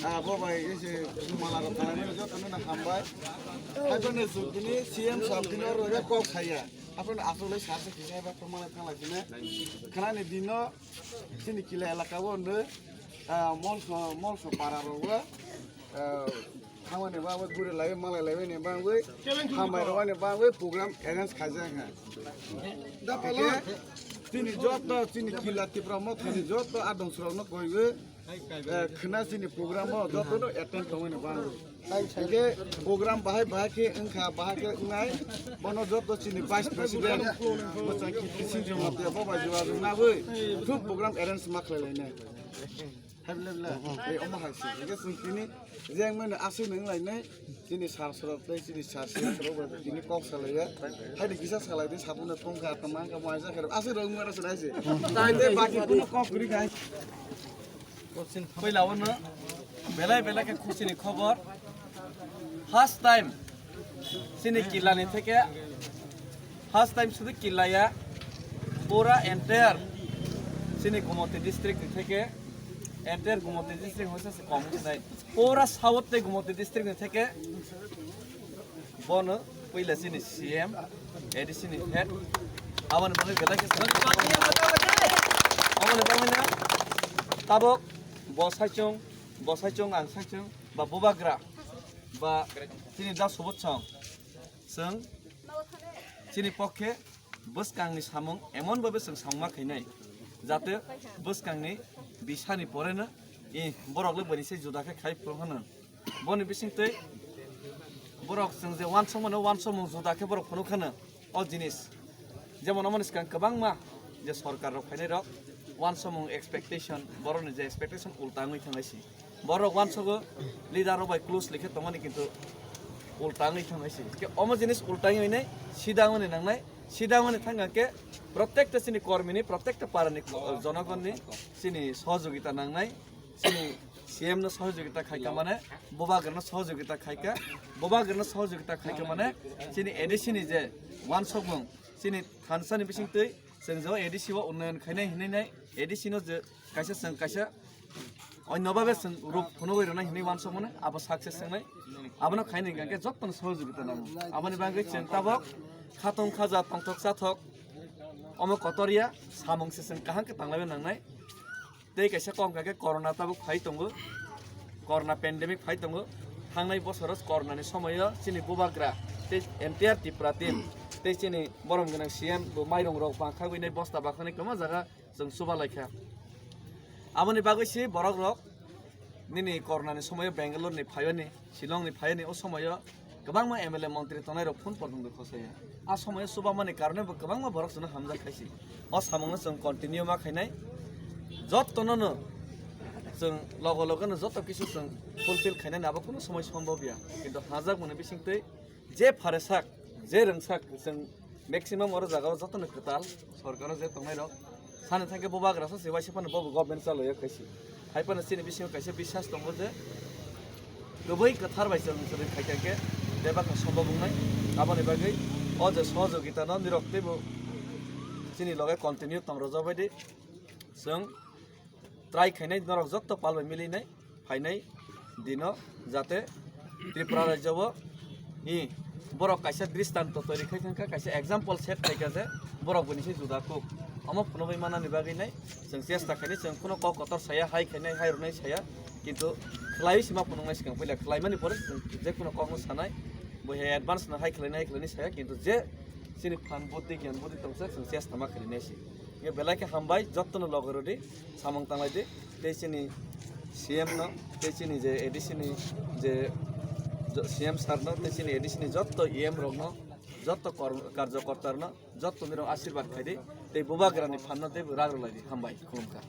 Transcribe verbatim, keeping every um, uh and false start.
Ah, bo bai, ese mala rok kalaimani joto no hambai. Haibano chwng tini C M sab tini oro kok saya. Haibano aswk lai sasa kisa haiba tongmani thanglai tini. Khnani dino chini kila elaka o hwnwi, ah, molso, molso para rogo, ah, thangmani bagwi guri lai malai lai ni bagwi hambai rwani bagwi program arrange khaijak ha. Tini joto chini kila Tipra mothani joto adong surok no koiwi Eh, khna chini program o joto no attend tongwi ni bang. Hingke program bahai bahai khe wngkha, bahai khe wngnai, bono joto chini vice president, bwsa khe kisin joma te bo bai jua jung na bwi, thuk program arrange ma khlai lai nai. Hai bile bile, ei omo hai se, hingke chwng tini jeng mani aswk nung lai nai. Chini sar sorok tei chini sar sir sorok bai tini kok salaiya. Haidi kisa salai di sabun tong kha tong mang kha mai ja kha aswk rok mara salai se. Tai tei baki kuno kok guri khai. Puila ono belai belai khe khusi ni khobor. First time chini killa ni theke first time sudu killa ya pura entire chini Gumoti district ni theke entire Gumoti district hoise se kom nai. Pura South tei Gumoti district ni theke bono puila chini C M, A D C ni head, aboni bagwi belai khe aboni bagwi no tabok bo saichung, bo saichung, ang saichung, ba bubagra, ba chini da subot song, chwng chini pokhe bwskangni samung emon babe chwng sangma khainai, jate bwskangni bisani poreno i borok le bani se juda khe khai phuru hwno. Boni bising tei borok chwng je wansukmano wansukmung juda khe borok phunuk khwno o jinis. Jemon omoni swkang kwbangma je sorkar rok phainai rok wansukmung expectation borokni je expectation ulta wngwi thanglai si. Borok wansugo leader rok bai closely khe tongmani kintu ulta wngwi thanglai si. Khe omo jinis ulta wngwi nai sida wngwi nangnai, sida wngwi thangkha khe protekta chini kormini protekta parani jonogonni chini sohojogita nangnai. Chini C M no sohojogita khaika mane, bubagrano sohojogita khaika, bubagrano sohojogita khaika mane, chini A D C ni je wansukmung, chini thansani bisingtwi chwng je A D C o unnayan khainai hinwi nai, A D C no je kaisa chwng kaisa onno babe chwng rup phunugwi rwnai hinwi wansukmani, abo success wngnai, abono khaina hingka khe jotono sohojogita nango. Aboni bagwi chwng tabok khatong khaja tongthok chathok omo kotor ya, samung se chwng kaham khe tanglaiwi nangnai. Tei kaisa kok hwnka khe corona tabuk phai tongo, corona pandemic phai tongo. Thangnai bosoro corona ni somoio chini bubagra tei entire Tripura team tei chini borom gwnang C M bo mairung rok bangkha wngwi nai bosta bakhani kwma jaga chwng chuba lai kha. Aboni bagwi se borok rok nini corona ni somoio Bangalore ni phaioni, Shillong ni phaioni o somoio kwbangma M L A montri tongnai rok phone porjong khosaya. A somoyo chubamani karone bo kwbangma borok chwngno hamjak khaisi. O samungno chwng continue ma khainai. Jottono no chwng logo logo no joto kisu chwng fulfill khainani abo kuno somoi sombhob ya. Kintu hamjakmani bisingtwi je phare sak, je rwngsak chwng maximum oro jagao jotono kwtal sorkaro je tongnai rok. Sani thangkhe bubagra sa se waisa phano bobo government chaloyo khaisi. Hai phano chini bisingo kaisa biswas tongo je kwbwi kwthar bai chwng chwrwi khai thangkhe bebak no sombhob wngnai. Aboni bagwi o je sohojogita no nirok teibo chini loge continue tong rwjak bai di. Chwng try khainai norok jotto pal bai milinai. Phainai dino jate Tripura rajyo o i borok kaisa dristanto toiri khai thangkha, kaisa example set khaikha je borok bini se juda kuk. Omo phunugwi manani bagwi nai chwng chesta khainai, chwng kuno kok kotor saya, hai khainai, hai rwnai saya, kintu khlaiwi se ma phunuknai swkang puila khlaimani pore chwng je kuno kokno sanai, bo hai advance no hai khlainai, hai khlainai saya, kintu je chini phan buddhi, gyan buddhi tongsa chwng chesta ma khlainai se. Ye belai khe hambai, jottono loge rwdi, samung tanglai di, tei chini C M no, tei chini je A D C ni je jo-, C M sir no, tei chini A D C ni jotto E M rok no, jotto kor-, karjokorta rok no, jotto nirok asirwad khai di, tei bubagra ni phan no tei rak rwlai di, hambai, khulumkha.